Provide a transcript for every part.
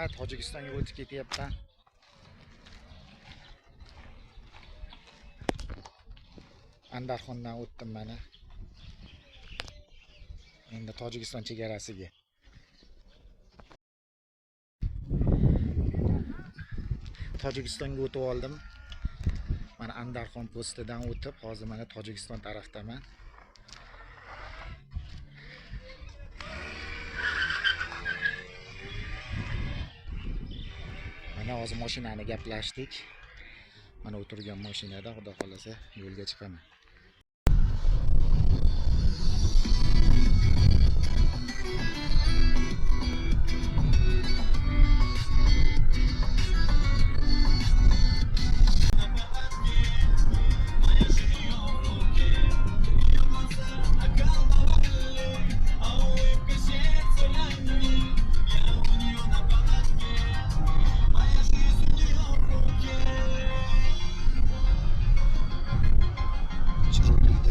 Tojikistonga o'tib ketyapman. Andarxondan o'tdim mana. Endi Tojikiston chegarasiga. Tojikistonga o'tib oldim. Mana Andarxon postidan o'tib, hozir mana Tojikiston tarafdaman. Mana hozir mashinani gaplashdik. Mana o'tirgan mashinada xudo xolasa yo'lga chiqaman. Chiroyli.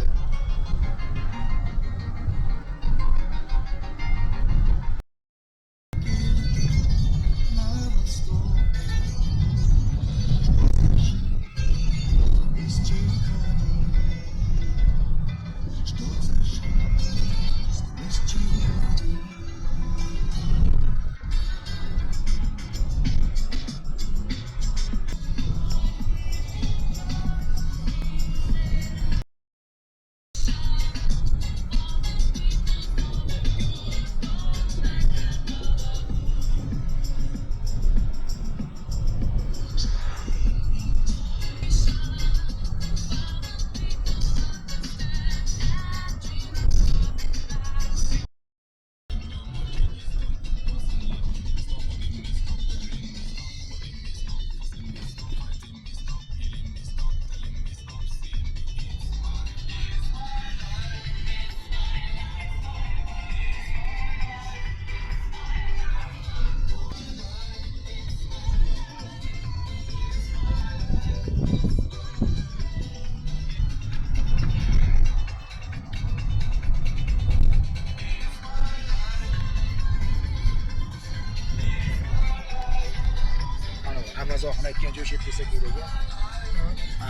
Mana bu Avaz oxun aytgan jo'sh etmasa kerak a.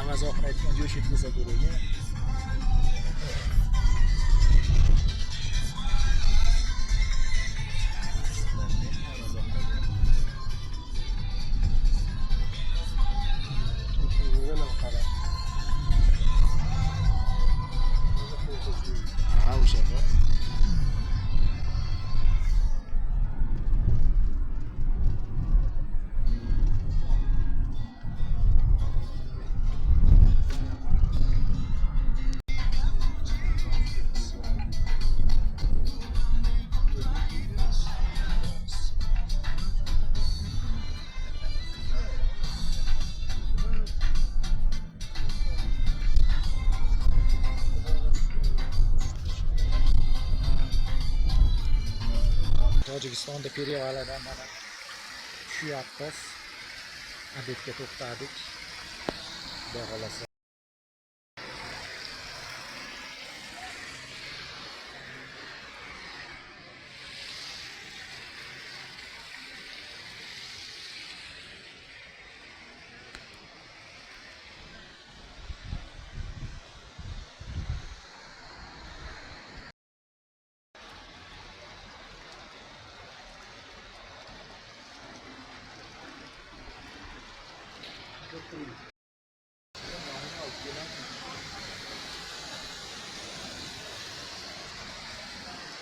Avaz oxun aytgan jo'sh etmasa kerak a. Ha, o'sha. Tojikistonda Perevaladan mana tushyapmiz. Обед ga to'xtadik. Xudo xolasa.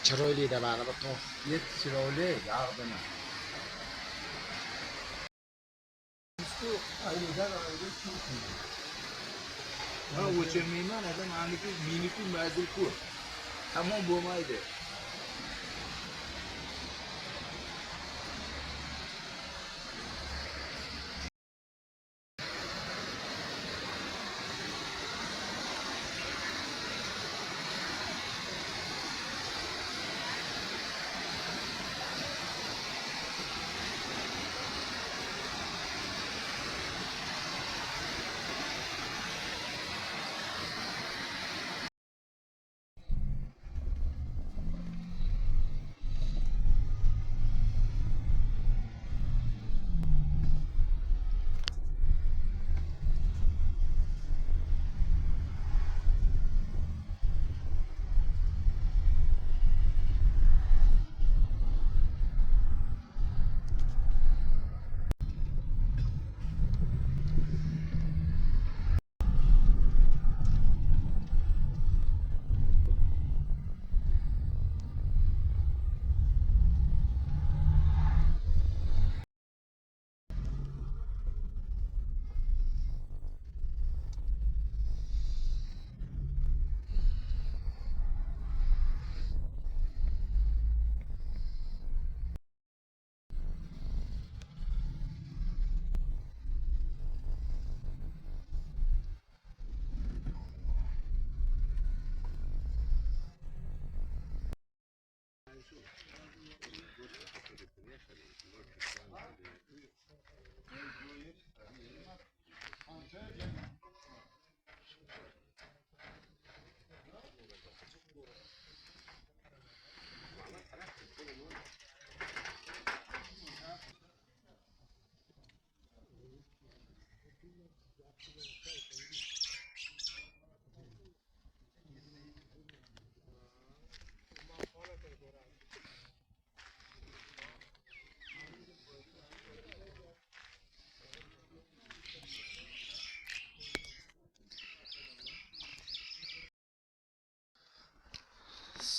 Chiroyli-da baribir tog'. Yetti chiroyli yog'dimi. Man o'chirmayman, aka, maniki, meniki manzil-ku. Tamom bo'lmaydi.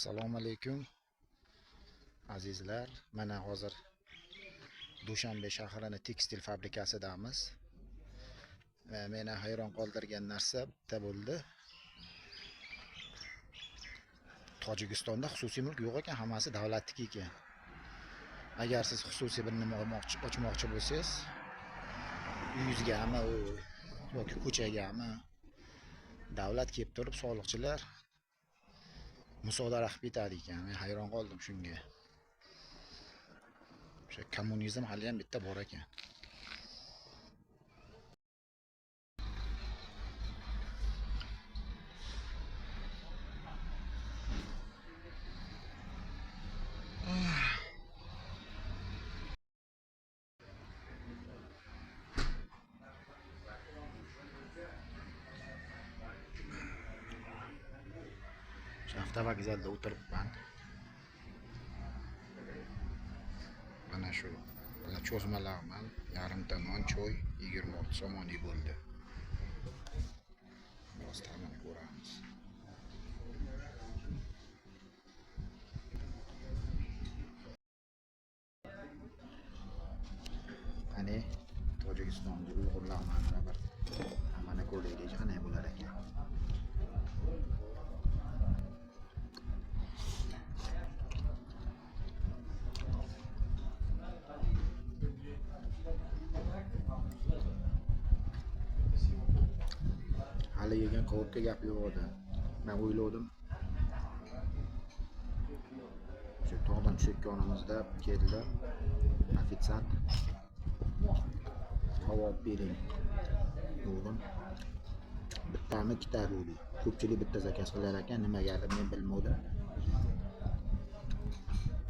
Assalomu alaykum azizlar. Mana hozir Dushanbe shahrining tekstil fabrikasidamiz. Meni hayron qoldirgan narsa bitta bo'ldi. Tojikistonda xususiy mulk yo'q ekan, hammasi davlatniki ekan. Agar siz xususiy bir nima ochmoqchi bo'lsangiz, uyingizgami yoki ko'chagami davlat kelib turib soliqchilar musodara qilib ketadi ekan. Men hayron qoldim shunga. O'sha kommunizm hali ham bitta bor ekan. Avtovokzalda o'tiribman. Mana shu cho'zmalarman, yarimta non, choy 26 somoni bo'ldi. Biroz ta'mini ko'ramiz. Qani Tojikistonda Uyg'urlar mana bir ta'mini ko'raylik, qanday bo'lar ekan. Hali yegan kavobga gap yo'q edi. Men o'yladim. O'sha tog'dan tushayotganimizda keldi ofitsiant. Kavob bering dedim. Bittami ikkita dedi. Ko'pchilik bitta zakaz qilar ekan, nimagadir men bilmadim.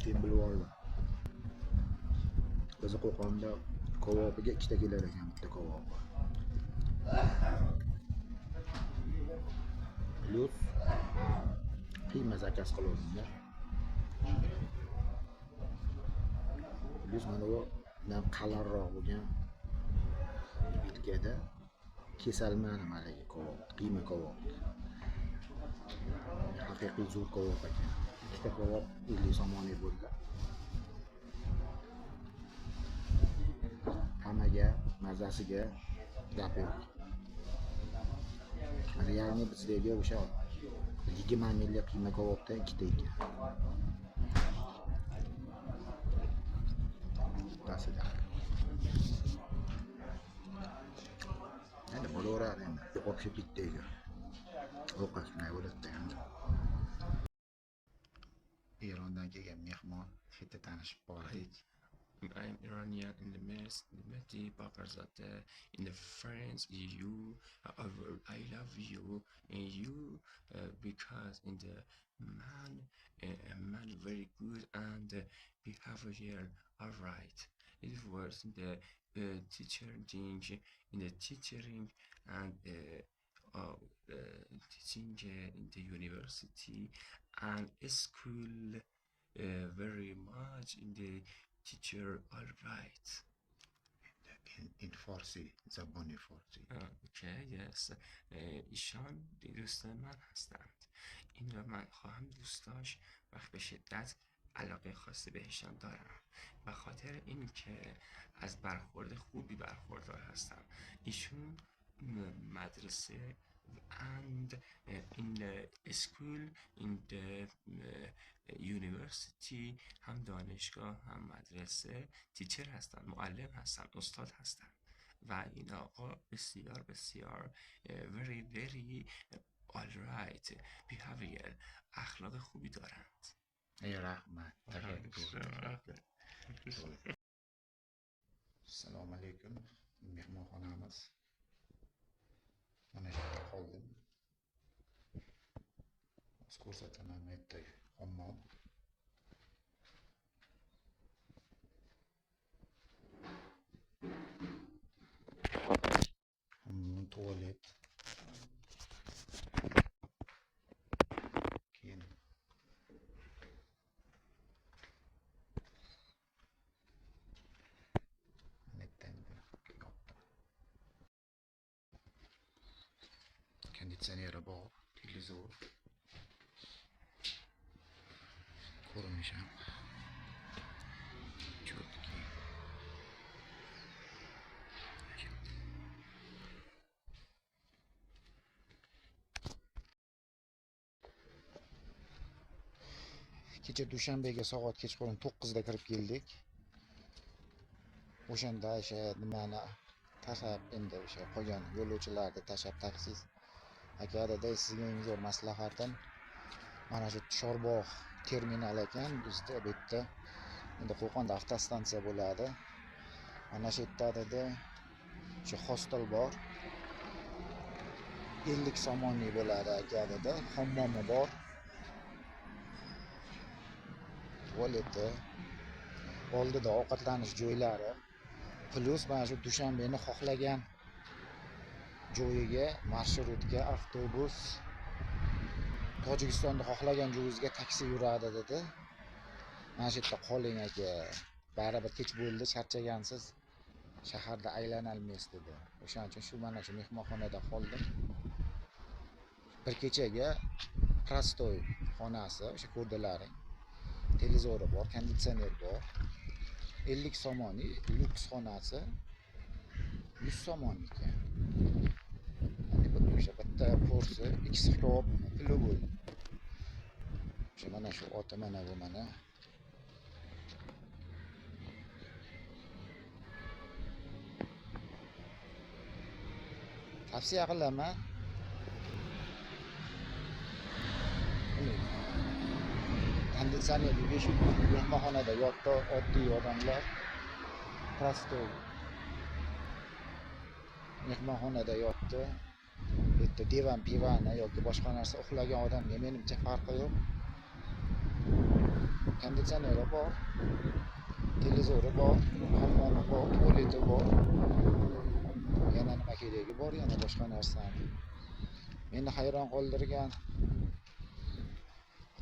Keyin bilib oldim. Bizni Qo'qonda kavobiga ikkita kelar ekan, bitta kavobi. Plus qiyma zakaz qilaverdimda. Plus mana bu qalinroq bo'lgan vilkada kesalmadim haligi kabob, qiyma kabob. Haqiqiy zo'r kabob ekan. Ikkita kabob 50 somoni bo'ldi. Hammaga, mazasiga gap yo'q. Ya'ni bizdagi o'sha 20 minglik qiyma kabobdan ikkita ekan. Bittasida. Endi bo'laveradi endi. Общий bitta ekan. Ovqat shunday bo'ladi endi. Erondan kelgan mehmon, bitta tanishib bordik. I'm Iranian in the Mehdi Baqarzadeh in the France you I love you and you because in the man a man very good and behavior all right. It was the teaching in the teaching and teaching in the university and school very much in the teacher all right. In Farsi, zaboni Farsi. Okay, yes. ایشان دوست من هستند. این را من خواهم دوست داشت و به شدت علاقه خاصی بهشان دارم به خاطر اینکه از برخورد خوبی برخوردار هستم. ایشون مدرسه and in the school in the university هم دانشگاه هم مدرسه تیچر هستن، معلم هستن، استاد هستن و این آقا بسیار بسیار very very all right behavior اخلاق خوبی دارند. ای رحمت. Assalomu alaykum. Mehmonxonamiz. Mana shu yerda qoldim. Hozir ko'rsataman bu yerda hammom. Hammom, tualet. Keyin konditsioneri bor, televizor. O'sha чёткий. Kecha Dushanbega soat kechqurun 9 da kirib keldik. O'shanda o'sha nimani tashlab, endi o'sha qolgan yo'lovchilarni tashlab taksist aka dedi, sizga eng zo'r maslahatim mana shu Chorbog' terminal ekan bizda bu yerda, endi Qo'qonda avtostansiya bo'ladi. Mana shu yerda dedi o'sha hostel bor, 50 somonlik bo'ladi aka dedi, hammomi bor, tualeti, oldida ovqatlanish joylari, plyus mana shu Dushanbeni xohlagan joyiga marshrutka, avtobus, Tojikistonda xohlagan joyingizga taksi yuradi dedi. Mana shu yerda qoling aka, baribir kech bo'ldi, charchagansiz, shaharda aylanolmaysiz dedi. O'shaning uchun shu mana shu mehmonxonada qoldim. Bir kechaga prostoy xonasi, o'sha ko'rdilaring. Televizori bor, konditsioner bor. 50 somoni lyuks xonasi 100 somon ekan. Endi bu o'sha bitta porsi ikkisi ko'p puli bo'ldi. O'sha mana shu oti mana bu mana. Tavsiya qilaman. Konditsionerli 5 yulduzli mehmonxonada yotdi oddiy odamlar, prostoy mehmonxonada yotdi. Bu yerda divan, pivani yoki boshqa narsa uxlagan odamga menimcha farqi yo'q. Konditsioneri bor, televizori bor, hammomi bor, tualeti bor. Yana nima keragi bor, yana boshqa narsani. Meni hayron qoldirgan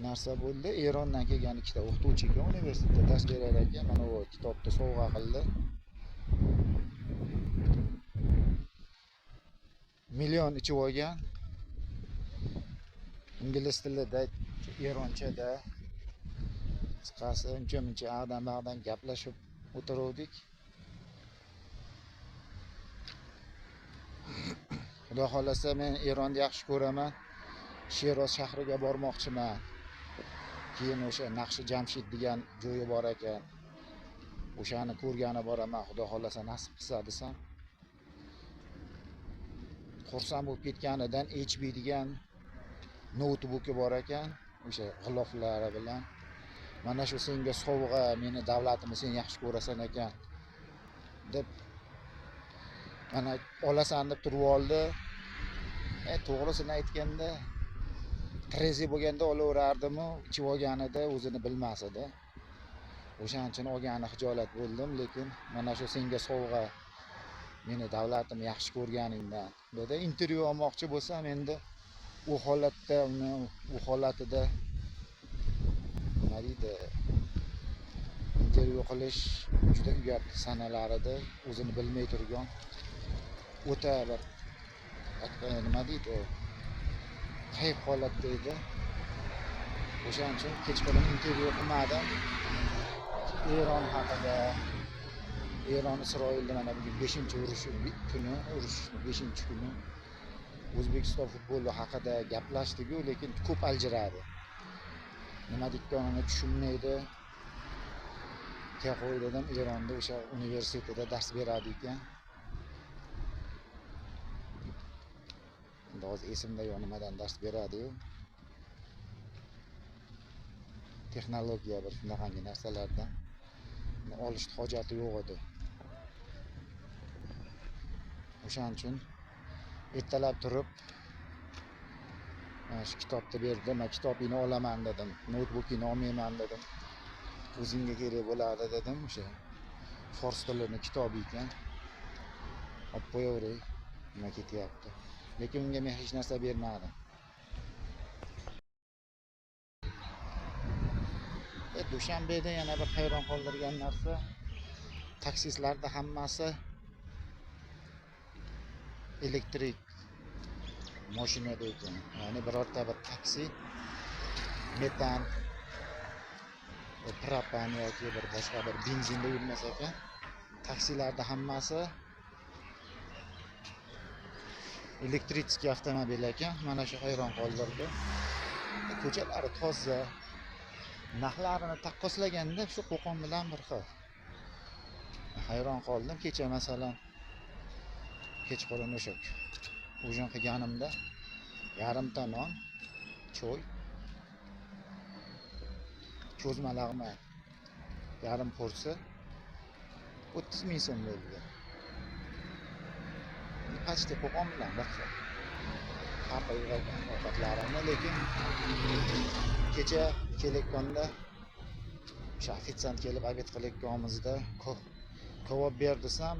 narsa bo'ldi. Erondan kelgan ikkita o'qituvchiga universitetda dars berar ekan, mana bu kitobni sovg'a qildi. Million ichib olgan. Ingliz tilida, eronchada, qisqasi uncha-muncha ag'dan-bag'dan gaplashib o'tiruvdik. Xudo xolasa men Eronni yaxshi ko'raman. Sheroz shahriga bormoqchiman. Keyin o'sha Naqshi Jamshid degan joyi bor ekan. O'shani ko'rgani boraman, Xudo xolasa nasib qilsa desam. Xursand bo'lib ketganidan HP degan noutbuki bor ekan, o'sha g'iloflari bilan. Mana shu senga sovg'a, meni davlatimni sen yaxshi ko'rasan ekan deb mana olasan deb turib oldi. To'g'risini aytganda trezi bo'lganda olaverardimu, ichib olganida o'zini bilmas edi. O'shaning uchun olgani xijolat bo'ldim, lekin mana shu senga sovg'a, meni davlatimni yaxshi ko'rganingdan dedi. Intervyu olmoqchi bo'lsam endi u holatda, uni u holatida nima deydi, intervyu qilish juda uyat sanalar edi. O'zini bilmay turgan o'ta bir nima deydi, kayf holatda edi. O'shaning uchun kechqurun intervyu qilmadim. Eron haqida, Eron Isroilda mana bugun 5-urush kuni, urushning 5-kuni. O'zbekiston futboli haqida gaplashdik-ku, lekin ko'p aljiradi. Nima deyotganini tushunmaydi. Qo'y dedim, Eronda o'sha universitetida dars beradi ekan. Endi hozir esimda yo'q nimadan dars beradi-yu. Texnologiya bir shunaqangi narsalardan olishni hojati yo'q edi. O'shaning uchun ertalab turib mana shu kitobni berdi. Men kitobingni olaman dedim, noutbukingni olmayman dedim. O'zingga kerak bo'ladi dedim. O'sha fors tilini kitobi ekan. Olib qo'yaveray, nima ketyapti. Lekin unga men hech narsa bermadim. Dushanbeda yana bir hayron qoldirgan narsa, taksistlarda hammasi elektrik mashinada ekan. Ya'ni birorta bir taksi metan Propan yoki bir boshqa bir benzinda yurmas ekan. Taksilarda hammasi elektrический avtomobil ekan. Mana shu hayron qoldirdi. Ko'chalari toza. Narxlarini taqqoslaganda shu Qo'qon bilan bir xil. Hayron qoldim. Kecha masalan kechqurun o'sha ujin qilganimda yarimta non, choy, cho'zma lag'mon yarim porsiya 30 ming so'm bo'ldi. Почти Qo'qon bilan bir xil. Farqi yo'q ekan ovqatlarini, lekin kecha kelayotganda o'sha ofitsiant kelib obed qilayotganimizda kabob ber desam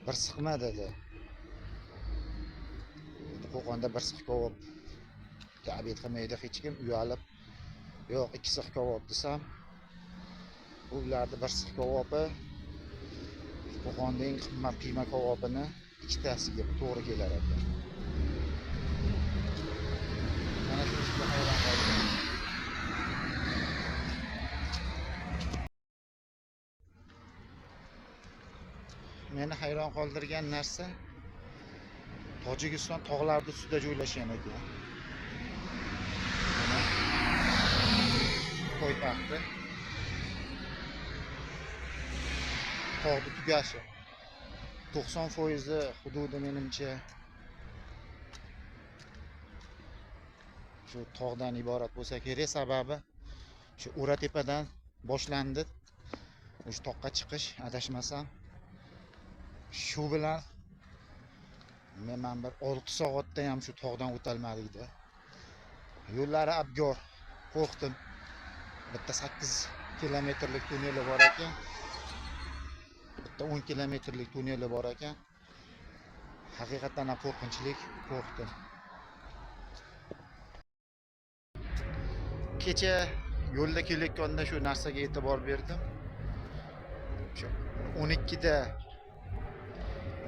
bir siqma dedi. Endi Qo'qonda bir siq kabob obed qilmaydi hech kim, uyalib, yo'q 2 siq kabob desam, ularni bir siq kabobi Qo'qonda eng qimmat qiyma kabobini ikkitasiga to'g'ri kelar ekan. Mana shunisiga hayron qoldim. Meni hayron qoldirgan narsa Tojikiston tog'larning ustida joylashgan ekan. Mana poytaxti. Tog'ni tugashi. 90% hududi menimcha shu tog'dan iborat bo'lsa kerak. Sababi shu O'ratepadan boshlandi. O'sha toqqa chiqish, adashmasam, shu bilan men bir 6 soatda ham shu tog'dan o'talmadik-da. Yo'llari abgor, qo'rqdim. Bitta 8 kilometrlik tunneli bor ekan. Bitta 10 kilometrlik tunneli bor ekan. Haqiqatan ham qo'rqinchlik, qo'rqdim. Kecha yo'lda kelayotganda shu narsaga e'tibor berdim. Shu 12da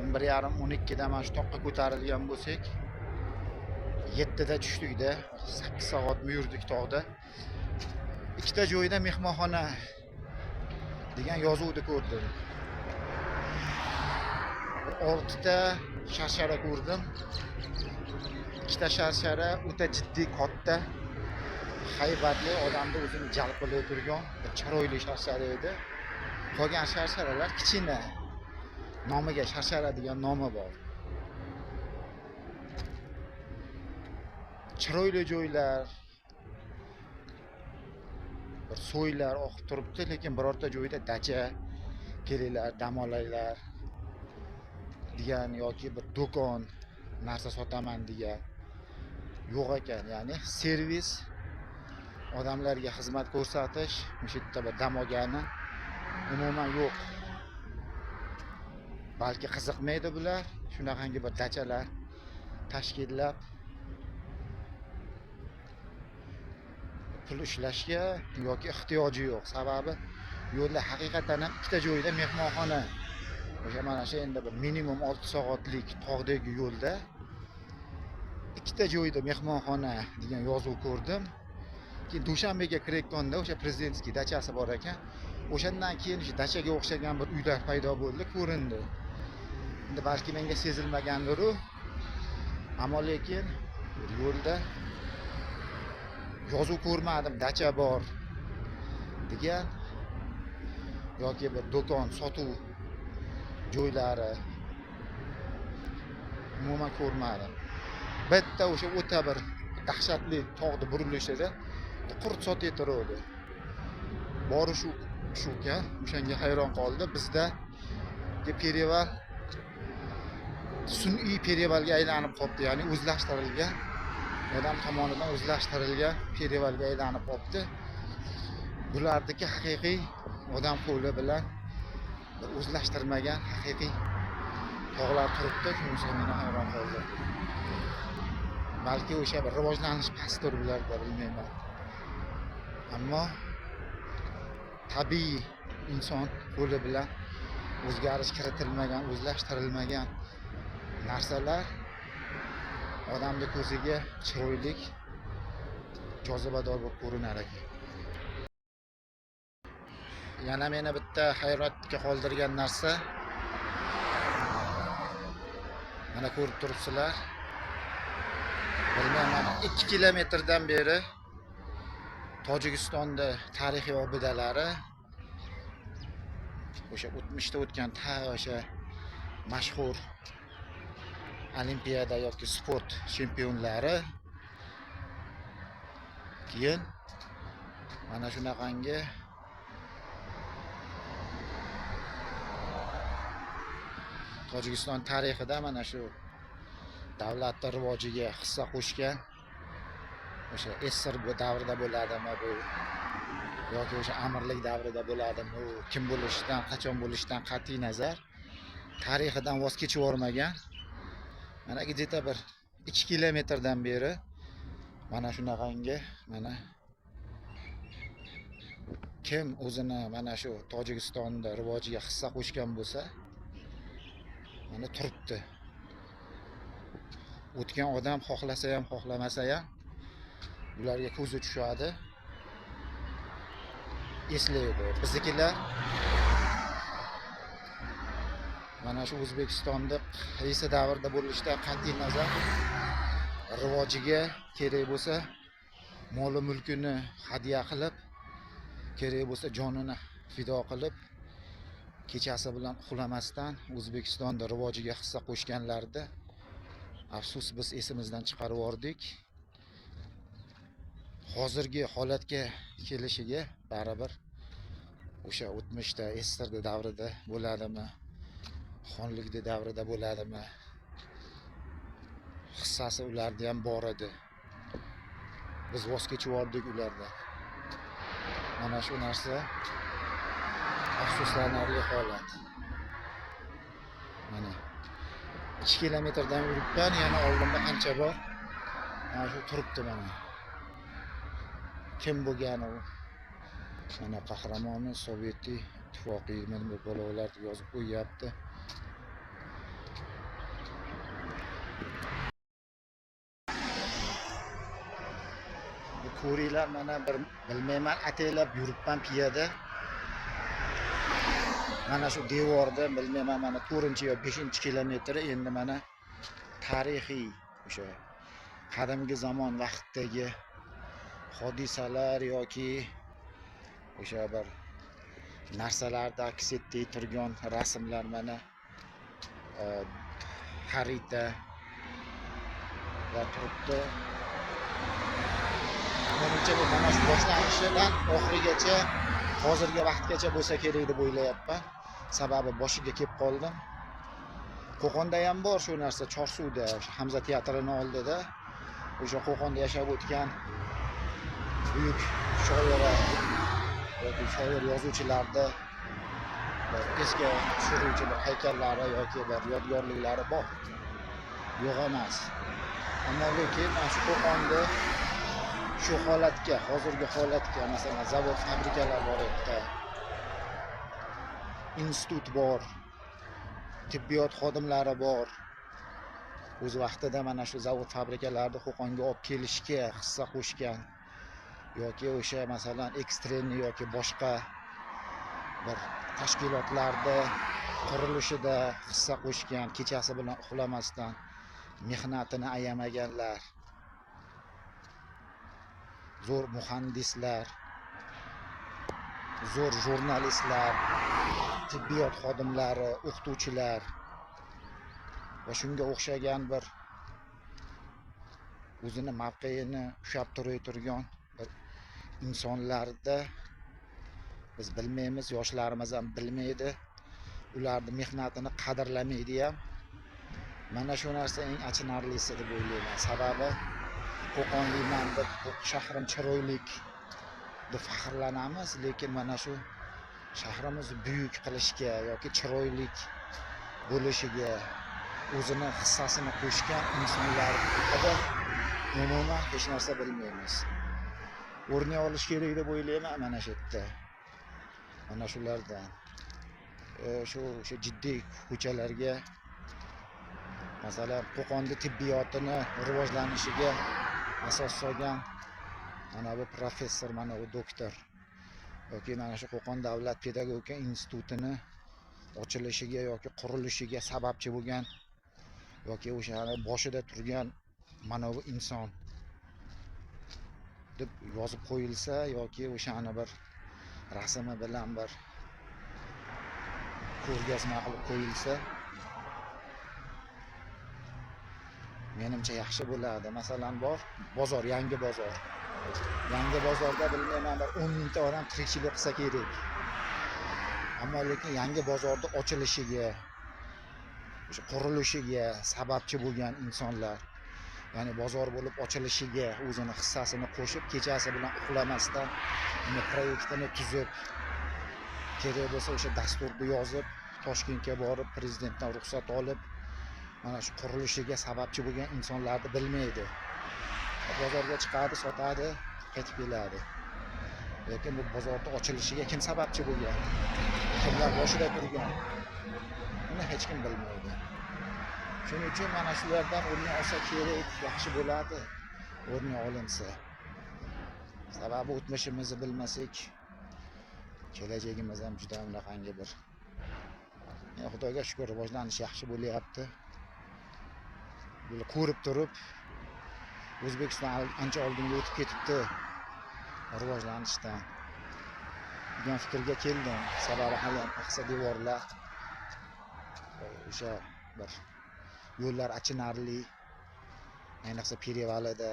11:30 12da mana shu toqqa ko'tarilgan bo'lsak, 7da tushdikda, 8 soat yurdik tog'da. Ikkita joyda mehmonxona degan yozuvni ko'rdim. 6 ta sharshara ko'rdim. Ikkita sharshara o'ta jiddiy, katta, haybatli, odamni o'zini jalb qilib turgan bir chiroyli sharshara edi. Qolgan sharsharalar kichkina. Nomiga sharshara degan nomi bor. Chiroyli joylar, bir so'ylar oqib turibdi, lekin birorta joyda dacha, kelinglar, dam olinglar degan yoki bir do'kon, narsa sotaman degan yo'q ekan. Ya'ni servis, odamlarga xizmat ko'rsatish, o'sha yerda bir dam olgani umuman yo'q. Balki qiziqmaydi bular, shunaqangi bir dachalar tashkillab pul ishlashga yoki ehtiyoji yo'q. Sababi yo'lda haqiqatan ham ikkita joyda mehmonxona. O'sha mana shu endi bir minimum 6 soatlik tog'dagi yo'lda ikkita joyda mehmonxona degan yozuv ko'rdim. Keyin Dushanbega kirayotganda o'sha prezidentskiy dachasi bor ekan. O'shandan keyin o'sha dachaga o'xshagan bir uylar paydo bo'ldi, ko'rindi. Endi balki menga sezilmagandir-u, ammo lekin yo'lda yozuv ko'rmadim, dacha bor degan yoki bir do'kon, sotuv joylari umuman ko'rmadim. Bitta o'sha o'ta bir dahshatli tog'ni burilishida qurt sotayotgandi. Bori shu ekan, o'shanga hayron qoldi. Bizda perival sun'iy perivalga aylanib qolibdi, ya'ni o'zlashtirilgan, odam tomonidan o'zlashtirilgan perivalga aylanib qolibdi. Bulardiki haqiqiy odam qo'li bilan o'zlashtirmagan haqiqiy tog'lar turibdi. Shunisi meni hayron qoldirdi. Balki o'sha bir rivojlanish pastdir bularda, bilmayman. Ammo tabiiy inson qo'li bilan o'zgarish kiritilmagan, o'zlashtirilmagan narsalar odamning ko'ziga chiroyli, jozibador bo'lib ko'rinar ekan. Yana meni bitta hayratga qoldirgan narsa, mana ko'rib turibsizlar. Bilmayman, 2 kilometrdan beri Tojikistonda tarixiy obidalari, o'sha o'tmishda o'tgan o'sha mashhur olimpiada yoki sport chempionlari, keyin mana shunaqangi Tojikiston tarixida mana shu davlatning rivojiga hissa qo'shgan o'sha SSR davrida bo'ladimi bu yoki o'sha amirlik davrida bo'ladimi, u kim bo'lishidan, qachon bo'lishidan qat'iy nazar tarixidan voz kechib yubormagan. Mana где-то bir 2 kilometrdan beri mana shunaqangi, mana kim o'zini mana shu Tojikistonda rivojiga hissa qo'shgan bo'lsa, mana turibdi. O'tgan odam xohlasa ham xohlamasa ham ularga ko'zi tushadi, eslaydi. Biznikilar mana shu O'zbekistonda qaysi davrda bo'lishidan qat'iy nazar rivojiga kerak bo'lsa moli mulkini hadya qilib, kerak bo'lsa jonini fido qilib, kechasi bilan uxlamasdan O'zbekistonda rivojiga hissa qo'shganlarni afsus biz esimizdan chiqarib yubordik. Hozirgi holatga kelishiga baribir o'sha o'tmishda SSR davrida bo'ladimi, xonlik davrida bo'ladimi, hissasi ularda ham bor edi. Biz voz kechib yubordik ulardan. Mana shu narsa afsuslanarli holat. Mana 2 kilometrdan yuribman, yana oldimda qancha bor. Mana shu turibdi mana. Kim bo'lgan u? Mana qahramoni Sovet Ittifoqi nima bolalar deb yozib qo'yyapti. Bu ko'ringlar, mana bir bilmayman, ataylab yuribman piyoda. Mana shu devorda bilmayman, mana 4-yo 5-kilometri endi mana tarixiy o'sha qadimgi zamon vaqtdagi hodisalar yoki o'sha bir narsalarda aks etib turgan rasmlar, mana xarita va turibdi. Menimcha bu mana shu boshlanishidan oxirigacha, hozirgi vaqtgacha bo'lsa kerak deb o'ylayapman. Sababi boshiga kelib qoldim. Qo'qonda ham bor shu narsa, Chorsuvda, o'sha Hamza teatrini oldida o'sha Qo'qonda yashab o'tgan buyuk shoira yoki shoir yozuvchilarda esga tushiruvchi bir haykallari yoki bir yodgorliklari bor. Yo'q emas. Ammo lekin mana shu Qo'qonda shu holatga, hozirgi holatga, masalan, zavod, fabrikalar bor yerda, institut bor, tibbiyot xodimlari bor. O'z vaqtida mana shu zavod, fabrikalarni Qo'qonga olib kelishga hissa qo'shgan yoki o'sha masalan ekstremni yoki boshqa bir tashkilotlarda qurilishida hissa qo'shgan, kechasi bilan uxlamasdan mehnatini ayamaganlar, zo'r muhandislar, zo'r jurnalistlar, tibbiyot xodimlari, o'qituvchilar va shunga o'xshagan bir o'zini mavqeini ushlab turgan bir insonlarda biz bilmaymiz, yoshlarimiz ham bilmaydi, ularning mehnatini qadrlamaydi ham. Mana shu narsa eng achinarlisi deb o'ylayman. Sababi Qo'qonlikman deb, shahrim chiroylik deb faxrlanamiz, lekin mana shu shahrimizni buyuk qilishga yoki chiroylik bo'lishiga o'zini hissasini qo'shgan insonlar haqida umuman hech narsa bilmaymiz. O'rnak olish kerak deb o'ylayman mana shu yerda. Mana shulardan shu o'sha jiddiy ko'chalarga, masalan, Qo'qonda tibbiyotini rivojlanishiga asos solgan mana bu professor, mana bu doktor Yoki mana shu Qo'qon davlat pedagogika institutini ochilishiga yoki qurilishiga sababchi bo'lgan yoki o'sha boshida turgan mana bu inson deb yozib qo'yilsa yoki o'shani bir rasmi bilan bir ko'rgazma qilib qo'yilsa, menimcha yaxshi bo'lardi. Masalan, bor bozor, yangi bozor. Yangi bozorda bilmayman, bir 10 mingta odam tirikchilik qilsa kerak. Ammo lekin yangi bozorda ochilishiga, o'sha qurilishiga sababchi bo'lgan insonlar, ya'ni bozor bo'lib ochilishiga o'zini hissasini qo'shib, kechasi bilan uxlamasdan uni proyektini tuzib, kerak bo'lsa o'sha dasturni yozib, Toshkentga borib prezidentdan ruxsat olib, mana shu qurilishiga sababchi bo'lgan insonlarni bilmaydi. Bozorga chiqadi, sotadi, qaytib keladi. Lekin bu bozorda ochilishiga kim sababchi bo'lgan, kimlar boshida turgan, buni hech kim bilmaydi. Shuning uchun mana shulardan o'rnak olsa kerak, yaxshi bo'ladi o'rnak olinsa. Sababi o'tmishimizni bilmasak, kelajagimiz ham juda unaqangi bir. Xudoga shukr, rivojlanish yaxshi bo'lyapti. Buni ko'rib turib, O'zbekiston ancha oldinga o'tib ketibdi rivojlanishdan degan fikrga keldim. Sababi hali ham paxsa devorlar, o'sha bir yo'llar achinarli, ayniqsa Perevalida.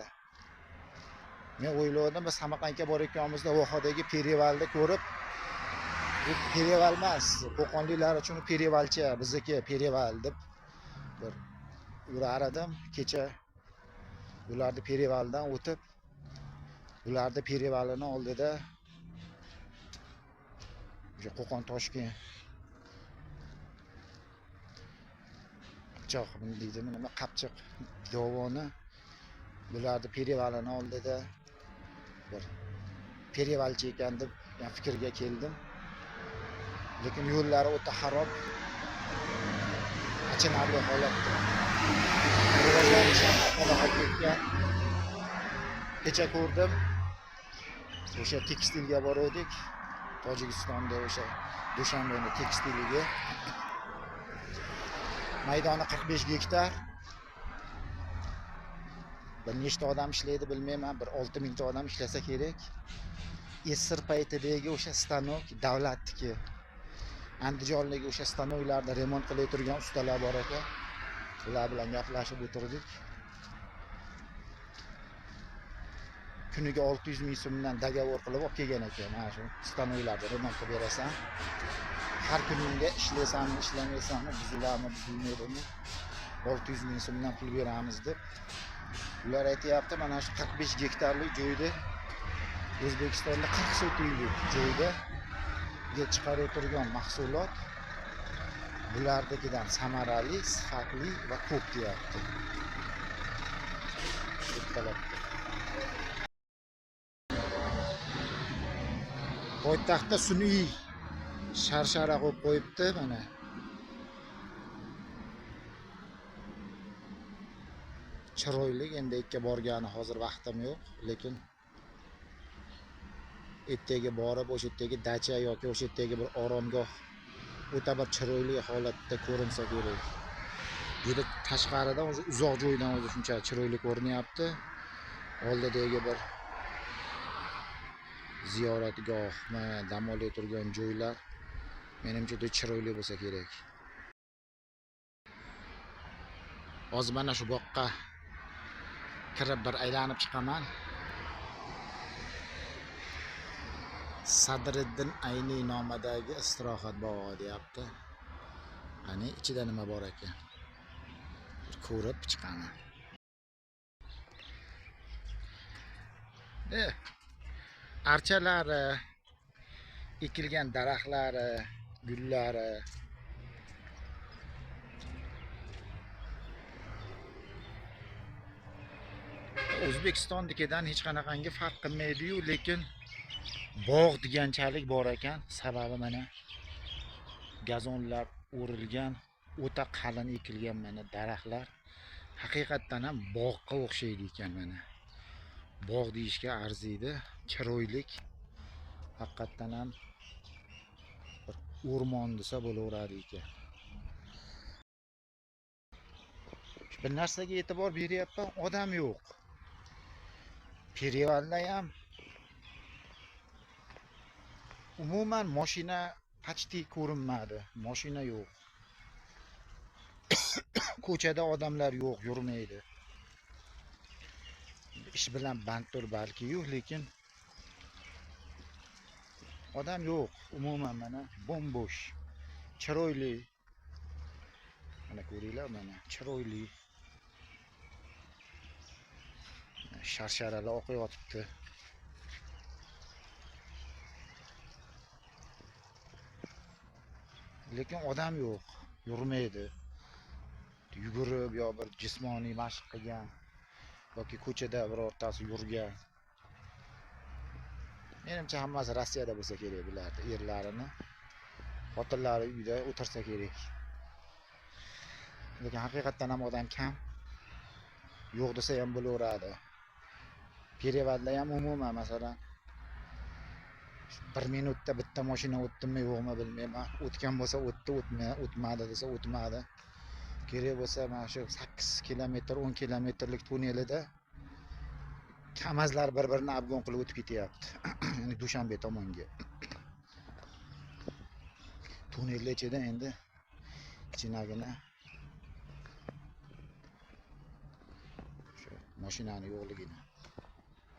Men o'yladim, biz Samarqandga borayotganimizda Vohadagi Perevalni ko'rib, bu Pereval emas, qo'qonliklar uchun Perevalcha, bizniki Pereval deb bir yurar edim. Kecha ularni Perevaldan o'tib, ularni Perevalini oldida o'sha Qo'qon Toshkent Qipchoq deydimi, nima Qapchiq dovoni, bularni Perevalini oldida bir Perevalchi ekan deb fikrga keldim. Lekin yo'llari o'ta xarob, achinarli holatda. Rivojlanish ham ketgan. Kecha ko'rdim, o'sha tekstilga bordik, Tojikistonda o'sha Dushanbeni tekstiliga. Maydoni 45 gektar. Bir nechta odam ishlaydi bilmayman, bir 6 mingta odam ishlasa kerak. Esir paytidagi o'sha stanok davlatniki. Andijondagi o'sha stanoklarni remont qilib turgan ustalar bor ekan. Ular bilan gaplashib o'tirdik. Kuniga 600 ming so'mdan dogovor qilib olib kelgan ekan. Mana shu stanoklarni remont qilib berasan. Har kuningga ishlaysanmi, ishlamaysanmi, buziladimi, buzilmaydimi, 600 ming so'mdan pul beramiz deb. Ular aytayapti, mana shu 45 gektarlik joyda O'zbekistonda 40 sotixlik joyda chiqarib turgan mahsulot bularnikidan samarali, sifatli va ko'p deyapti. Poytaxtda sun'iy sharshara qo'yib qo'yibdi mana. Chiroyli, endi ikki borgani hozir vaqtim yo'q, lekin ertaga borib o'sha yerdagi dacha yoki o'sha yerdagi bir oromgoh o'ta bir chiroyli holatda ko'rinsa kerak. Juda tashqaridan o'zi uzoq joydan o'zi shuncha chiroyli ko'rinyapti. Oldidagi bir ziyoratgohmi, dam olay turgan joylar menimcha juda chiroyli bo'lsa kerak. Hozir mana shu boqqa kirib bir aylanib chiqaman. Sadriddin Ayniy nomidagi istirohat bog'i deyapti. Qani ichida nima bor ekan? Bir ko'rib chiqaman. Archalari, ekilgan daraxtlari, gullari. O'zbekistonnikidan hech qanaqangi farq qilmaydi-yu, lekin bog' deganchalik bor ekan. Sababi mana gazonlar o'rilgan, o'ta qalin ekilgan mana daraxtlar. Haqiqatdan ham bog'ga o'xshaydi ekan mana. Bog' deyishga arziydi. Chiroylik. Haqiqatdan ham bir o'rmon desa bo'laveradi ekan. Bir narsaga e'tibor beryapman, odam yo'q. Perevalda ham umuman mashina почти ko'rinmadi. Mashina yo'q. Ko'chada odamlar yo'q, yurmaydi. Ish bilan banddir balki yo'q, lekin odam yo'q. Umuman mana bo'm-bo'sh. Chiroyli. Mana ko'ringlar, mana chiroyli. Sharsharalar oqayotibdi. Lekin odam yo'q, yurmaydi. Yugurib yo bir jismoniy mashq qilgan yoki ko'chada birortasi yurgan. Menimcha hammasi Rossiyada bo'lsa kerak bularni, erlarini, xotinlari uyda o'tirsa kerak. Lekin haqiqatdan ham odam kam. Yo'q desa ham bo'laveradi. Perevalda ham umuman masalan 1 minutda bitta mashina o'tdimi yo'qmi bilmayman. O'tgan bo'lsa o'tdi, o'tmadi desa o'tmadi. Kerak bo'lsa mana shu 8 kilometr, 10 kilometrlik tunnelida kamazlar bir-birini obgon qilib o'tib ketyapti. Ya'ni Dushanbe tomonga. Tunnelning ichida endi kichkinagina shu mashinani yo'qligidan,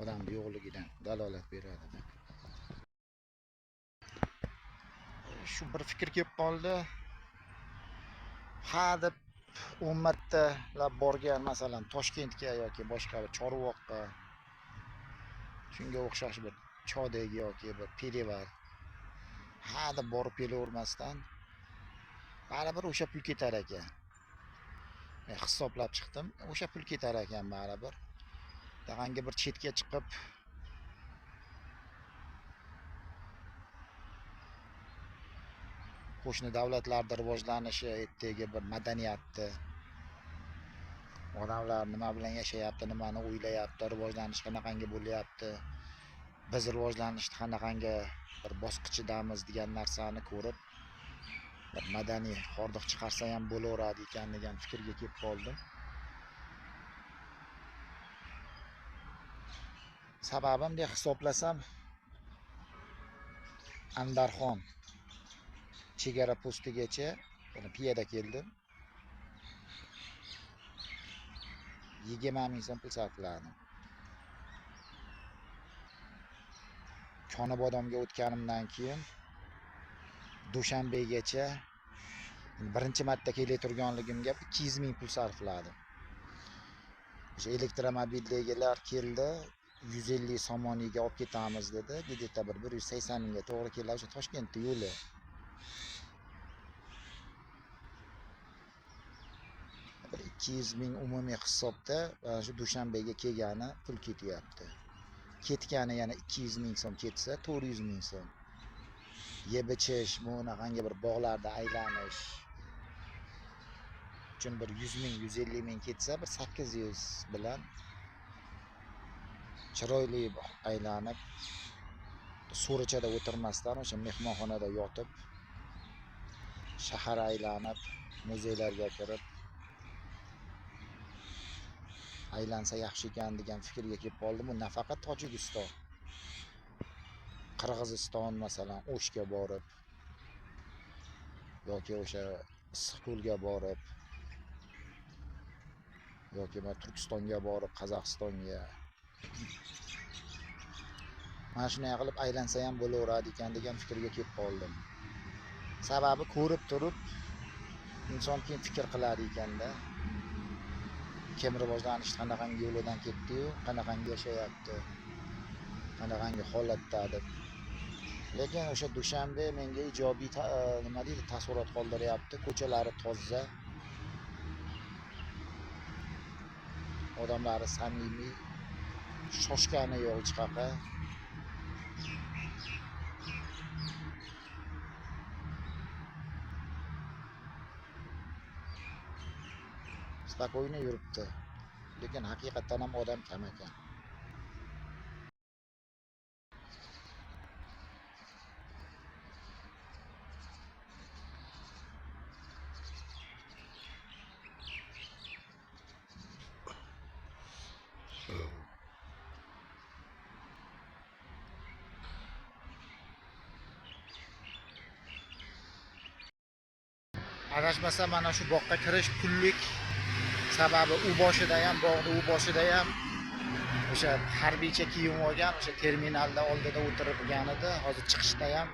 odamning yo'qligidan dalolat beradi. Shu bir fikr kelib qoldi. Ha deb 10 martalab borgan, masalan, Toshkentga yoki boshqa bir Chorvoqqa, shunga o'xshash bir Chodek yoki bir Pereval, ha deb borib kelavermasdan baribir o'sha pul ketar ekan. Men hisoblab chiqdim, o'sha pul ketar ekan baribir. Dag'anga bir chetga chiqib qo'shni davlatlarda rivojlanishi, ertaga bir madaniyatni, odamlar nima bilan yashayapti, nimani o'ylayapti, rivojlanish qanaqangi bo'lyapti, biz rivojlanishni qanaqangi bir bosqichidamiz degan narsani ko'rib, bir madaniy hordiq chiqarsa ham bo'laveradi ekan degan fikrga kelib qoldim. Sababim deb hisoblasam, Andarxon chegara postigacha piyoda keldim. 20 ming so'm pul sarfladim. Konibodomga o'tganimdan keyin Dushanbegacha birinchi marta kelay turganligimga 200 ming pul sarfladim. O'sha elektromobildagilar keldi, 150 somoniga olib ketamiz dedi. Где-то bir 180 mingga to'g'ri keladi o'sha Toshkentda yo'li. Bir 200 ming umumiy hisobda shu Dushanbega kelgani pul ketyapti. Ketgani yana 200 ming so'm ketsa 400 ming so'm. Yeb ichish, bunaqangi bir bog'larda aylanish uchun bir 100 ming, 150 ming ketsa, bir 800 bilan chiroyli aylanib, so'richada o'tirmasdan o'sha mehmonxonada yotib, shahar aylanib, muzeylarga kirib aylansa yaxshi ekan degan fikrga kelib qoldim. Bu nafaqat Tojikiston, Qirg'iziston masalan, O'shga borib yoki o'sha Issiqko'lga borib yoki Turkistonga borib, Qozog'istonga, mana shunday qilib aylansa ham bo'laveradi ekan degan fikrga kelib qoldim. Sababi ko'rib turib inson keyin fikr qiladi ekanda. Kim rivojlanish qanaqangi yo'lidan ketdi-yu, qanaqangi yashayapti, qanaqangi holatda deb. Lekin o'sha Dushanbe menga ijobiy nima deydi, taassurot qoldiryapti. Ko'chalari toza, odamlari samimiy, shoshgani yo'q hech qayoqqa. Spokойно yuribdi. Lekin haqiqatdan ham odam kam ekan. Adashmasam mana shu boqqa kirish pullik. Sababi u boshida ham, bog'ni u boshida ham o'sha harbiycha kiyim olgan, o'sha terminalda oldida o'tirgan edi. Hozir chiqishda ham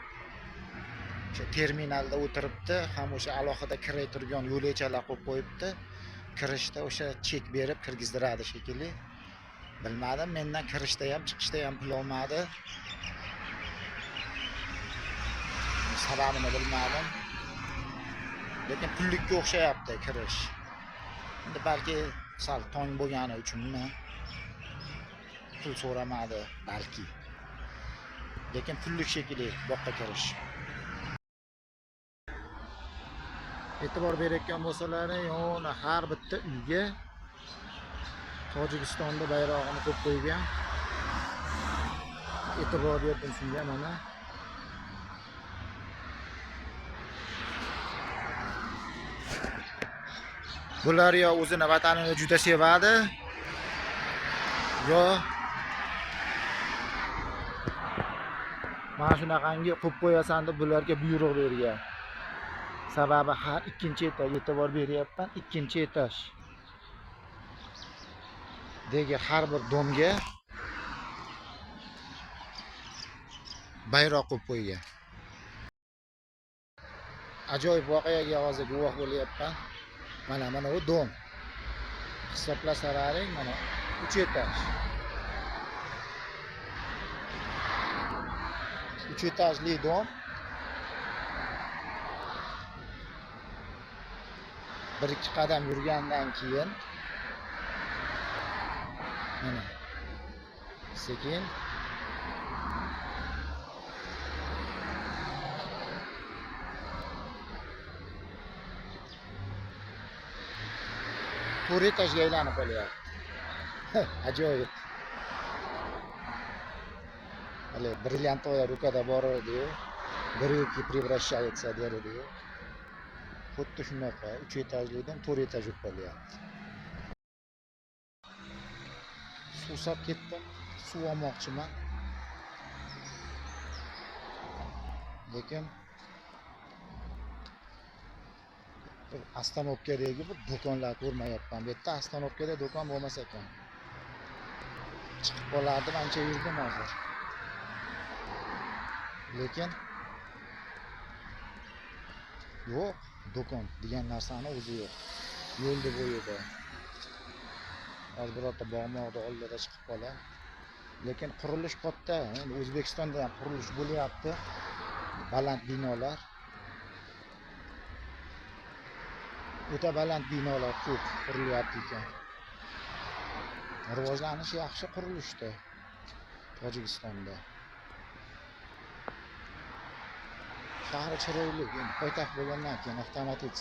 o'sha terminalda o'tiribdi, ham o'sha alohida kiray turgan yo'lakchalar qo'yib qo'yibdi. Kirishda o'sha chek berib kirgizdiradi shekilli. Bilmadim, mendan kirishda ham chiqishda ham pul olmadi. Sababini bilmadim. Lekin pullikka o'xshayapti kirish. Endi balki sal tong bo'lgani uchunmi pul so'ramadi balki. Lekin pullik shekilli boqqa kirish. E'tibor berayotgan bo'lsalaring, yo'q, har bitta uyga Tojikistonda bayrog'ini qo'yib qo'ygan. E'tibor berdim shunga mana. Bular yo o'zini vatanini juda sevadi, yo mana shunaqangi qo'yib qo'yasan deb bularga buyruq bergan. Sababi har ikkinchi etaj, e'tibor beryapman, ikkinchi etaj degi har bir domga bayroq qo'yib qo'ygan. Ajoyib voqeaga hozir guvoh bo'lyapman. Mana u dom. Hisoblasalaring mana 3 etaj. 3 etajli dom. Bir ikki qadam yurgandan keyin mana sekin to'rt etajga aylanib qolyapti. Ajoyib. Hali brilliantовая rukada bor edi-yu, брюки превращаются der edi-yu. Xuddi shunaqa 3 etajlidan 4 etaj bo'lib qolyapti. Suvsab ketdim, suv olmoqchiman. Lekin ostanovkadagi bir do'konlar ko'rmayapman. Bu yerda ostanovkada do'kon bo'lmas ekan. Chiqib qolardim, ancha yurdim hozir. Lekin yo'q, do'kon degan narsani o'zi yo'q. Yo'lni bo'yida. Hozir birorta bog'moqni oldida chiqib qolar. Lekin qurilish katta. Endi O'zbekistonda ham qurilish bo'lyapti. Baland binolar. O'ta baland binolar ko'p qurilyapti ekan. Rivojlanish yaxshi qurilishda Tojikistonda. Shahri chiroyli, endi poytaxt bo'lgandan keyin avtomatik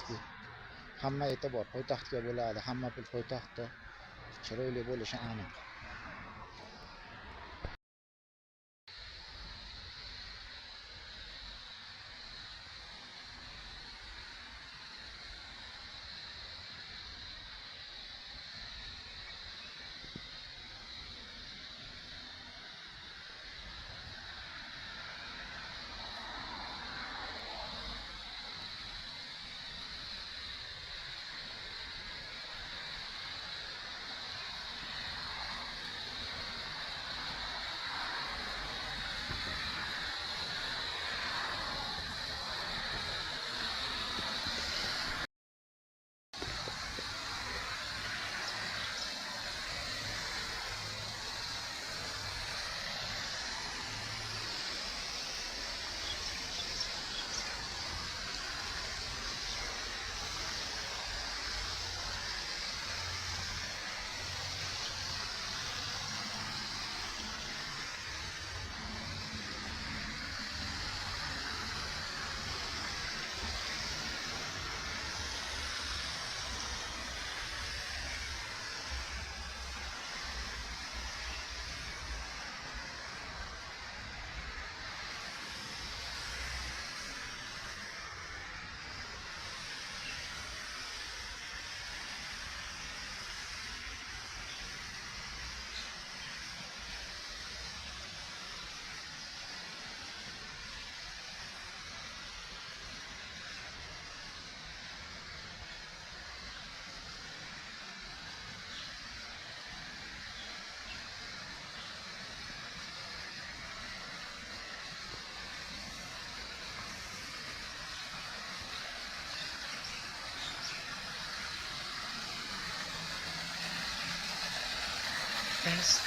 hamma e'tibor poytaxtga bo'ladi, hamma pul poytaxtda, chiroyli bo'lishi aniq. Best.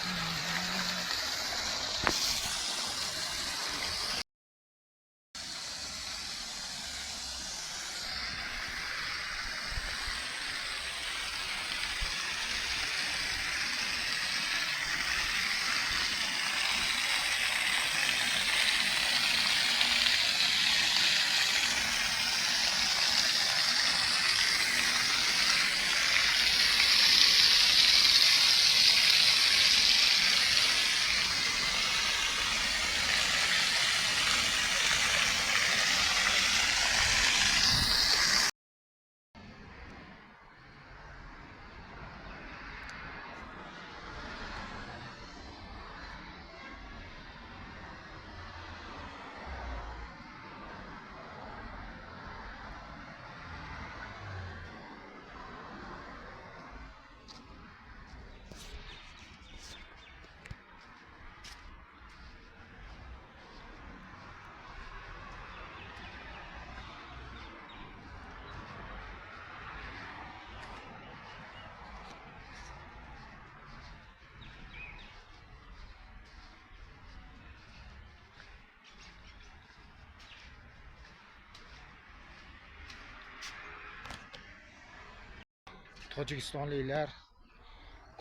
Tojikistonliklar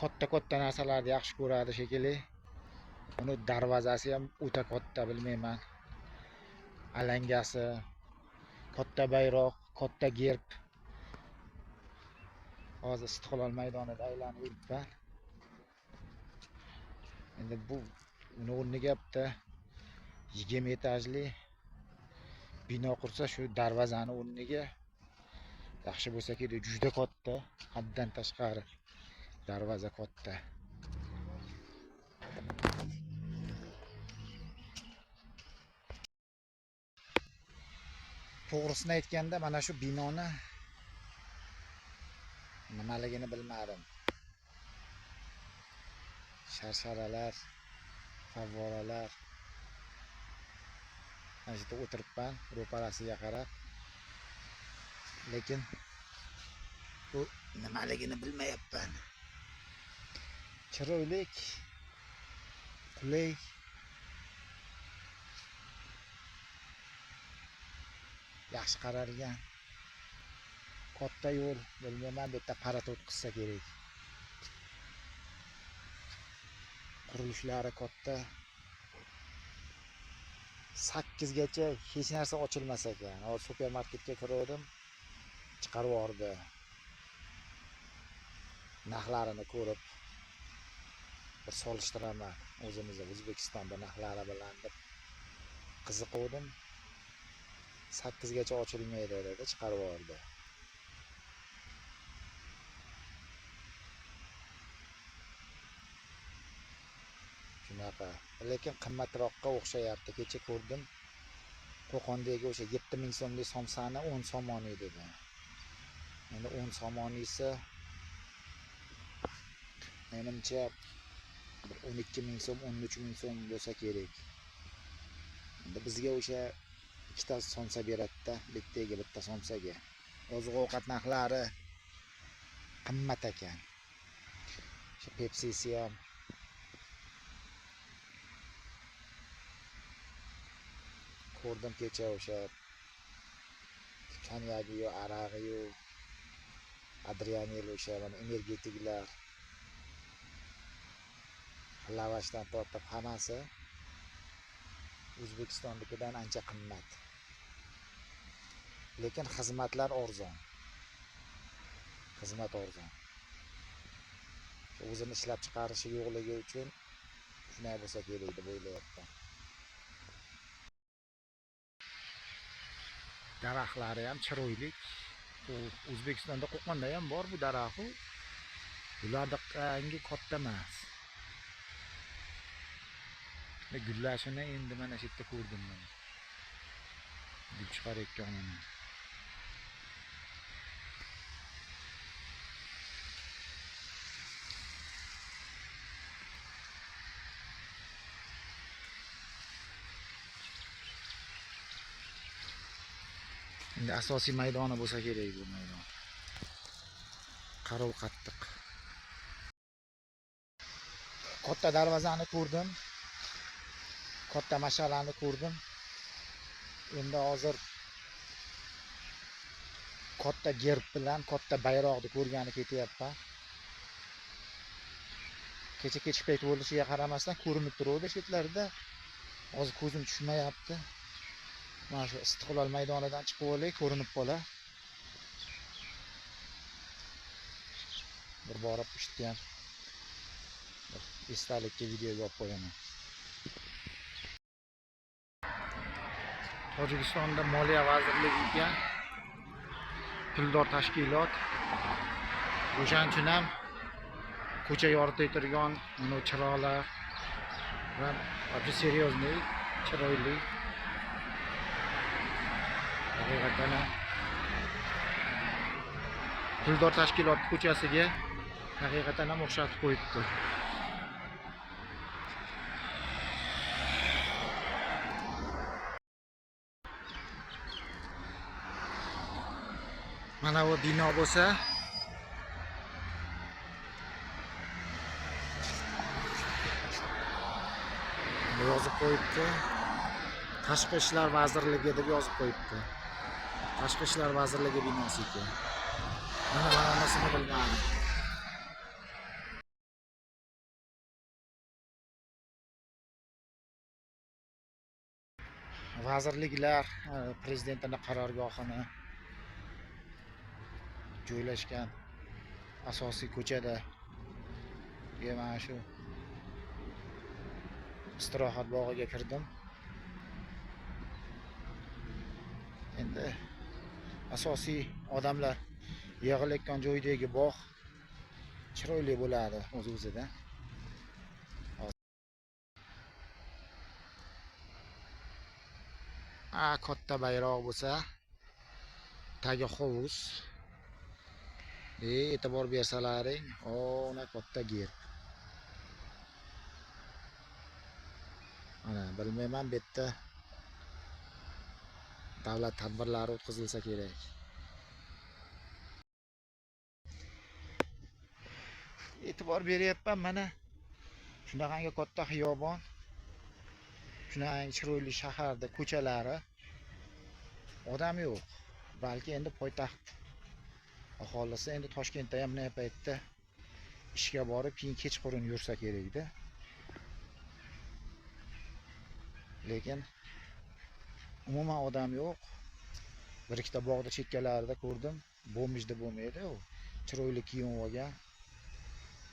katta-katta narsalarni yaxshi ko'radi shekilli. Uni darvozasi ham o'ta katta, bilmayman. Alangasi, katta bayroq, katta gerb. Hozir Istiqlol maydonida aylanib yuribman. Endi bu uni o'rniga bitta 20 etajli bino qursa, shu darvozani o'rniga yaxshi bo'lsa kerak, juda katta, haddan tashqari darvoza katta. To'g'risini aytganda, mana shu binoni nimaligini bilmadim. Sharsharalar, favvoralar. Mana shu yerda o'tiribman, ro'parasiga qarab. Lekin bu nimaligini bilmayapman. Chiroylik, qulay. Yaxshi qaralgan. Katta yo'l, bilmayman, bu yerda parat o'tkazsa kerak. Qurilishlari katta. 8 gacha hech narsa ochilmas ekan. Hozir supermarketga kirdim, chiqarib yubordi. Narxlarini ko'rib bir solishtiraman o'zimizda O'zbekistonda narxlari bilan deb qiziquvdim. 8 gacha ochilmaydi dedi, chiqarib yubordi. Shunaqa, lekin qimmatroqqa o'xshayapti. Kecha ko'rdim, Qo'qondagi o'sha 7000 so'mlik somsani 10 somoni dedi. Endi 10 somonisi menimcha bir 12000 so'm, 13000 so'm bo'lsa kerak. Endi bizga o'sha ikkita somsa beradi-da, bittaga bitta somsaga. Oziq-ovqat narxlari qimmat ekan. O'sha Pepsi'si ham ko'rdim kecha, o'sha konyagiyu, arag'iyu, Adrianel, o'sha mana energetiklar, lavashdan tortib hammasi O'zbekistonnikidan ancha qimmat. Lekin xizmatlar arzon. Xizmat arzon. O'zini ishlab chiqarishi yo'qligi uchun shunday bo'lsa kerak deb o'ylayapman. Daraxtlari ham chiroyli. O'zbekistonda Qo'qonda ham bor bu daraxt. Bularga katta emas. Gullashini endi mana shu yerda ko'rdim men. Gul chiqarayotganini. Endi asosiy maydoni bo'lsa kerak bu maydon. Qarov qattiq. Katta darvozani ko'rdim. Katta mashalani ko'rdim. Endi hozir katta gerb bilan katta bayroqni ko'rgani ketyapman. Kecha kechki payt bo'lishiga qaramasdan ko'rinib turuvdi chetlarida. Hozir ko'zim tushmayapti. Mana shu Istiqlol maydonidan chiqib olay, ko'rinib qolar. Bir borib ishda ham esdalikka videoga olib qo'yaman. Tojikistonda Moliya vazirligi ekan, puldor tashkilot. O'shaning uchun ham ko'cha yoritaytirgan mana chiroqlar va вообще серьезный, chiroyli. Haqiqatan ham puldor tashkilot ko'chasiga haqiqatan ham o'xshatib qo'yibdi. Mana bu bino bo'lsa, yozib qo'yibdi. Tashqi ishlar vazirligi deb yozib qo'yibdi. Tashqi ishlar vazirligi binosi ekan. Mana ma'nosini bilmadim. Vazirliklar prezidentning qarorgohini joylashgan asosiy ko'chada mana shu istirohat bog'iga kirdim. Endi asosiy odamlar yig'ilayotgan joydagi bog' chiroyli bo'ladi o'z-o'zidan. Katta bayroq bo'lsa, tagi hovuz. E'tibor bersalaring, ona katta gerb. Mana bilmayman, bu yerda davlat tadbirlari o'tkazilsa kerak. E'tibor beryapman, mana shunaqangi katta xiyobon, shunaqangi chiroyli shaharda ko'chalari, odam yo'q. Balki endi poytaxt aholisi endi Toshkentda ham bunday paytda ishga borib, keyin kechqurun yursa kerakda. Lekin umuman odam yo'q. Bir ikkita bog'da chekkalarida ko'rdim, bomijda bo'lmaydi u. Chiroyli kiyim olgan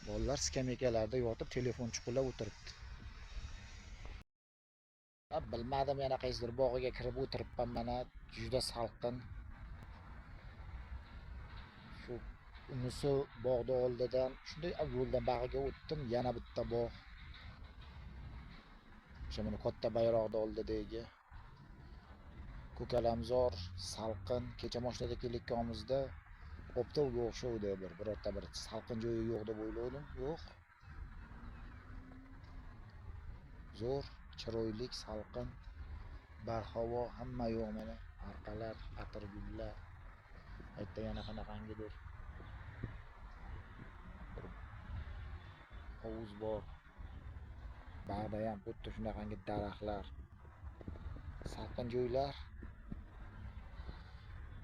bolalar skameykalarda yotib telefon chuqurlab o'tiribdi. Bilmadim, yana qaysidir bog'iga kirib o'tiribman, mana juda salqin. Shu unisi bog'da oldidan shunday yo'ldan bag'iga o'tdim, yana bitta bog'. O'sha mana katta bayroqni oldidagi ko'kalamzor, salqin. Kecha mashinada kelayotganimizda Optovga o'xshovdi, birorta bir salqin joyi yo'q deb o'yladim. Yo'q. Zo'r, chiroyli, salqin, barhavo, hamma yo'q mana. Arqalar, atirgullar, aytda yana qanaqangidir bir hovuz bor. Bag'da ham xuddi shunaqangi daraxtlar, salqin joylar,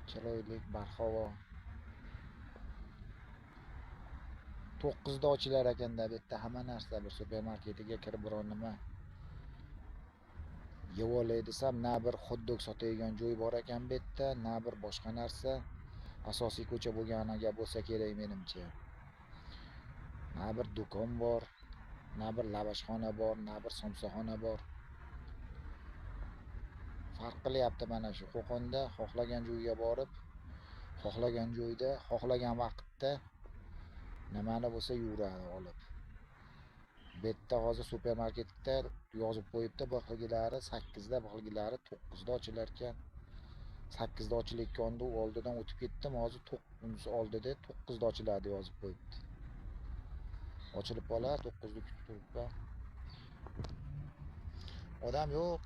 chiroyli, barhavo. 9da ochilar ekanda bu yerda hamma narsa. Bir supermarketiga kirib biror nima yeb olay desam, na bir xot-dog sotadigan joy bor ekan bu yerda, na bir boshqa narsa. Asosiy ko'cha bo'lganiga bo'lsa kerak menimcha. Na bir do'kon bor, na bir lavashxona bor, na bir somsaxona bor. Farq qilyapti mana shu Qo'qonda xohlagan joyga borib, xohlagan joyda, xohlagan vaqtda nimani bo'lsa yuradi olib. Bu yerda hozir supermarketda yozib qo'yibdi, bir xilgilari 8da, bir xilgilari 9da ochilar ekan. 8da ochilayotganda u oldidan o'tib ketdim, hozir 9 oldida 9da ochiladi yozib qo'yibdi. Ochilib qolar, 9da kutib turibman. Odam yo'q.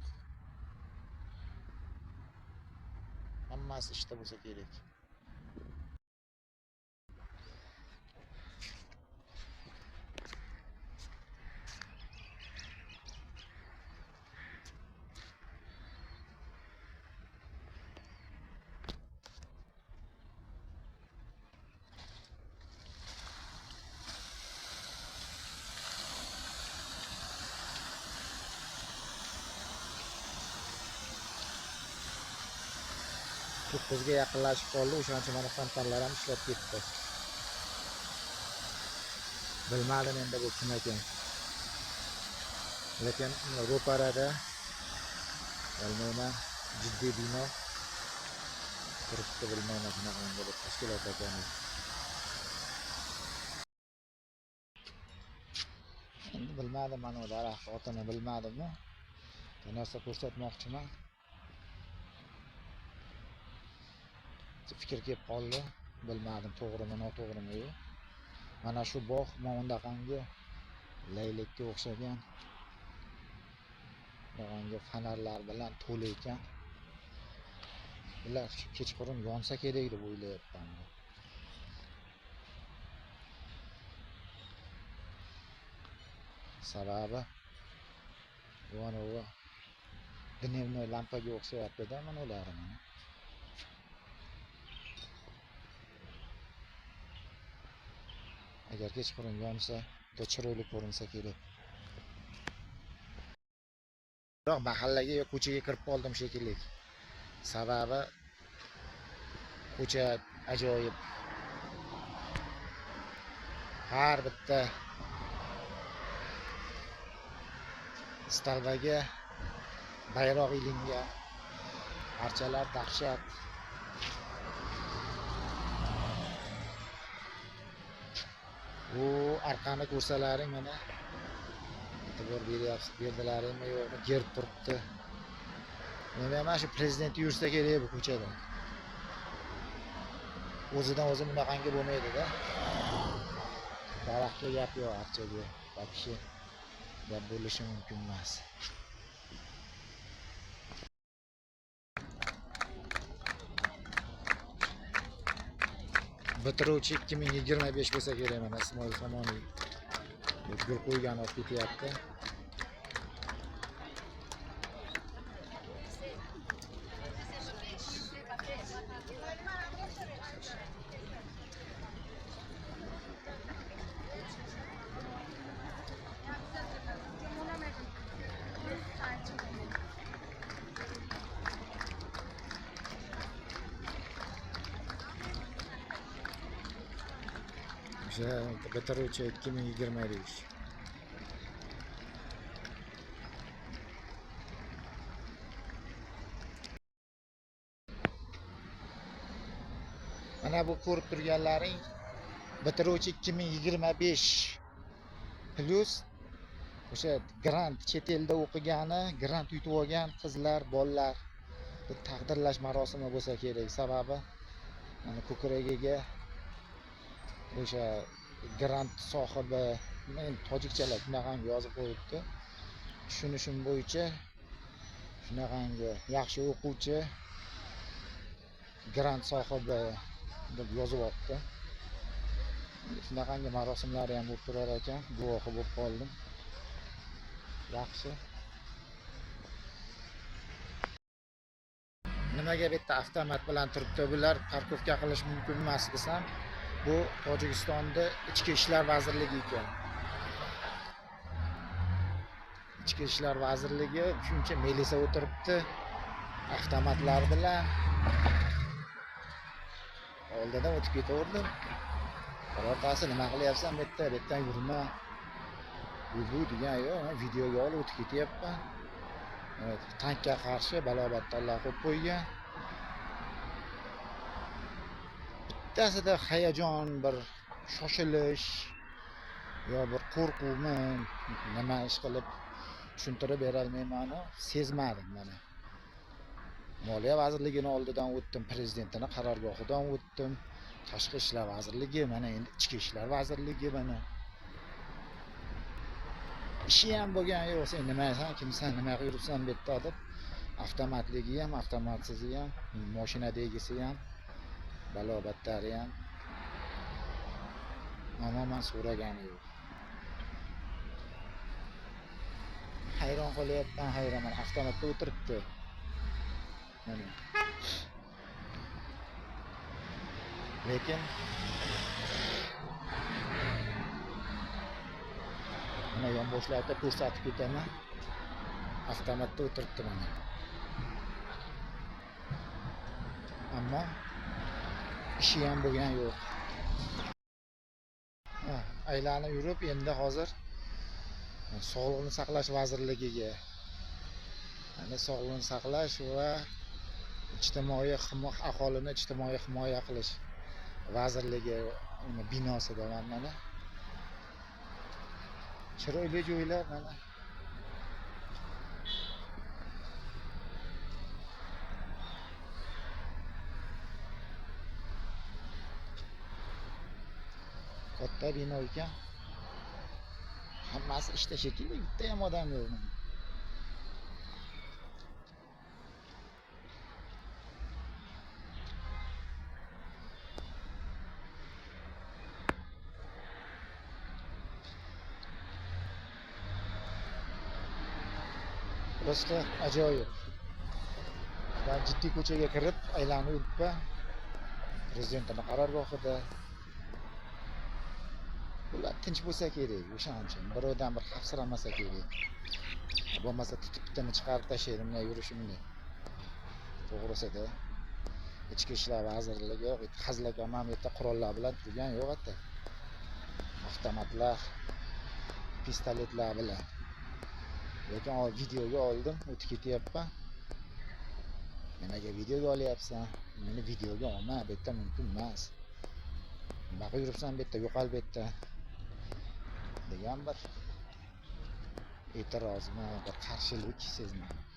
Hammasi ishda bo'lsa kerak. 9ga yaqinlashib qoldi, o'shaning uchun mana fontanlar ham ishlab ketdi. Bilmadim endi bu kim ekan. Lekin ro'parada bilmayman, jiddiy bino turibdi, bilmayman qanaqangi bir tashkilot ekan. Endi bilmadim, mana bu daraxt otini bilmadimmi? Bir narsa ko'rsatmoqchiman. Fikr kelib qoldi, bilmadim to'g'rimi, noto'g'rimi yo'q. Mana shu bog' mana bundaqangi laylakka o'xshagan bunaqangi fonarlar bilan to'la ekan. Bular kechqurun yonsa kerak deb o'ylayapman. Sababi mana bu dnevnoy lampaga o'xshayapti-da mana ular mana. Agar kechqurun yonsa, juda chiroyli ko'rinsa kerak. Biroq mahallaga yo ko'chaga kirib qoldim shekilli. Sababi ko'cha ajoyib. Har bitta stalbaga bayroq ilingan, archalar dahshat. Bu arqani ko'rsalaring mana e'tibor berdilaringmi yo'qmi, gerb turibdi. Endi mana shu prezident yursa kerak bu ko'chada. O'zidan o'zi bunaqangi bo'lmaydi-da. Daraxtga gap yo'q, archaga вообще gap bo'lishi mumkin emas. Bitiruvchi 2025 bo'lsa kerak mana Ismoil Somoniy gul qo'ygan olib ketyapti. Bitiruvchi 2025. Mana bu ko'rib turganlaring bitiruvchi 2025 plus o'sha grant, chet elda o'qigani, grant yutib olgan qizlar, bolalar bir taqdirlash marosimi bo'lsa kerak. Sababi mana ko'kragiga o'sha grant sohibi, men tojikchalar shunaqangi yozib qo'yibdi. Tushunishim bo'yicha shunaqangi yaxshi o'quvchi grant sohibi deb yozib olibdi. Shunaqangi marosimlari ham bo'lib turar ekan, guvohi bo'lib qoldim. Yaxshi. Nimaga bitta avtomat bilan turibdi bular, parkovka qilish mumkin emas desam, bu Tojikistonda Ichki ishlar vazirligi ekan. Ichki ishlar vazirligi shuncha milisa o'tiribdi avtomatlar bilan. Oldidan o'tib ketaverdim. Birortasi nima qilyapsan bu yerda, bu yerdan yurma, bu degan yo'q, videoga olib o'tib ketyapman. Evet, tankka qarshi balobatlarlar qo'yib qo'ygan. Bittasida hayajon, bir shoshilish yo bir qo'rquvmi, nima ish qilib tushuntirib berolmayman, sezmadim mana. Moliya vazirligini oldidan o'tdim, prezidentini qarorgohidan o'tdim, Tashqi ishlar vazirligi, mana endi Ichki ishlar vazirligi mana. Ishi ham bo'lgan yo'q, sen nimasan, kimsan, nima qilib yuribsan bu yerda deb. Avtomatligi ham, avtomatsizi ham, mashinadagisi ham, balobatlari ham umuman so'ragani yo'q. Hayron qolyapman, hayronman. Avtomatda o'tiribdi. Mana. Lekin mana yonboshlarda ko'rsatib ketaman. Avtomatda o'tiribdi mana. Ammo ishi ham bo'lgan yo'q. Aylanib yurib endi hozir Sog'liqni saqlash vazirligiga, ya'ni sog'liqni saqlash va ijtimoiy aholini ijtimoiy himoya qilish vazirligi uni binosidaman mana. Chiroyli joylar mana. Katta bino ekan. Hammasi ishda shekilli, bitta ham odam yo'q mana. Просто ajoyib. Ben jiddiy ko'chaga kirib aylanib yuribman. Prezidentning qarorgohida. Bular tinch bo'lsa kerak, o'shancha birovdan bir xavfsiramasa kerak. Bo'lmasa tutib bittani chiqarib tashlaydi bunday yurishimni. To'g'risida Ichki ishlar vazirligi yo'q, hazilakam ham yerda qurollar bilan turgan yo'q hatto. Avtomatlar, pistoletlar bilan. Lekin videoga oldim, o'tib ketyapman. Nimaga videoga olyapsan? Meni videoga olma, bu yerda mumkin emas. Nima qilib yuribsan bu yerda, yo'qol bu yerda degan bir e'tirozmi, bir qarshilik sezmadim.